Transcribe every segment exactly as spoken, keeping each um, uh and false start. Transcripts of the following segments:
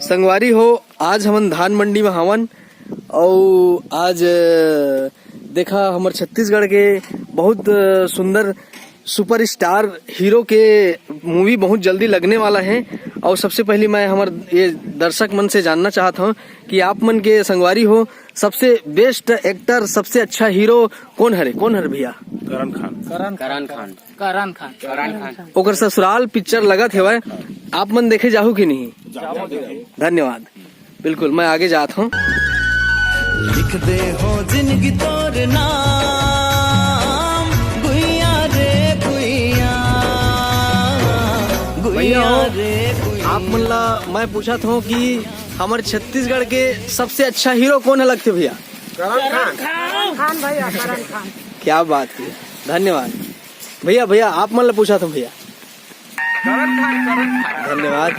संगवारी हो, आज हमन धान मंडी में हावन, अउ आज, अ, देखा, हमर छत्तीसगढ़ के बहुत, अ, सुंदर सुपरस्टार हीरो के मूवी बहुत जल्दी लगने वाला है। और सबसे पहले मैं हमर ये दर्शक मन से जानना चाहत हूँ कि आप मन के, संगवारी हो, सबसे बेस्ट एक्टर, सबसे अच्छा हीरो कौन हरे, कौन हरे भैया? करण खान। करण खान। करण खान। करण खान। ओकर ससुराल पिक्चर लगत हेवय, आप मन देखे जाहू कि नहीं? धन्यवाद। बिल्कुल, मैं आगे जात हूँ। लिख दे हो जिंदगी तोर नाम, गुइया रे गुइया, गुइया भैया हो, रे गुइया। आप मन ला मैं पूछत हूँ कि हमर छत्तीसगढ़ के सबसे अच्छा हीरो कौन है लगथे भैया? करण खान। करण खान भैया, करण खान। क्या बात है, धन्यवाद। भैया, भैया, आप मन ला पूछत हूँ भैया। धन्यवाद।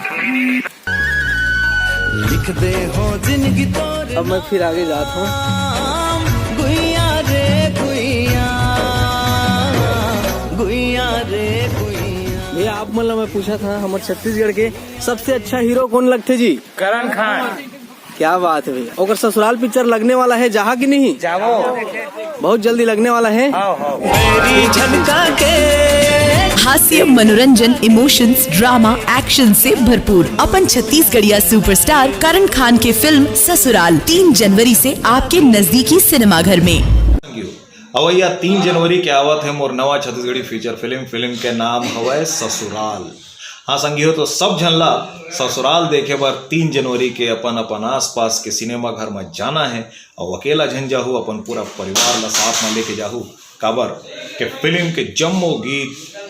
लिख दे हो जिंदगी तोर अब मैं फिर आगे जात हूँ। नाम, गुइया रे गुइया, गुइया रे गुइया। भैया, आप मन ला मैं पूछत हूँ, हमर छत्तीसगढ़ के सबसे अच्छा हीरो कौन लगथे जी? करण खान। क्या बात है भैया, ओकर ससुराल पिक्चर लगने वाला है, जाहा कि नहीं? जाओ। बहुत जल्दी लगने वाला है। आओ, आओ। बैरी झनका के। हास्य, मनोरंजन, इमोशंस, ड्रामा, एक्शन से भरपूर अपन छत्तीसगढ़िया सुपरस्टार करण खान के फिल्म ससुराल तीन जनवरी से आपके नजदीकी सिनेमाघर में। अवैया तीन जनवरी के आवत है मोर नवा छत्तीसगढ़ी फीचर फिल्म। फिल्म के नाम हवय ससुराल। हाँ संगी हो, तो सब झन ला ससुराल देखे बर तीन जनवरी के अपन अपन आसपास के सिनेमा घर में जाना है। और अकेला झन जाहू, अपन पूरा परिवार ला साथ में लेके जाहू। काबर के फिल्म के जम्मो गीत,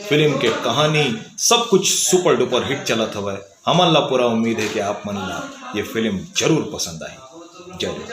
फिल्म के कहानी, सब कुछ सुपर डुपर हिट चलत हवय। हमन ला पूरा उम्मीद है कि आप मन ला ये फिल्म जरूर पसंद आही। जरूर।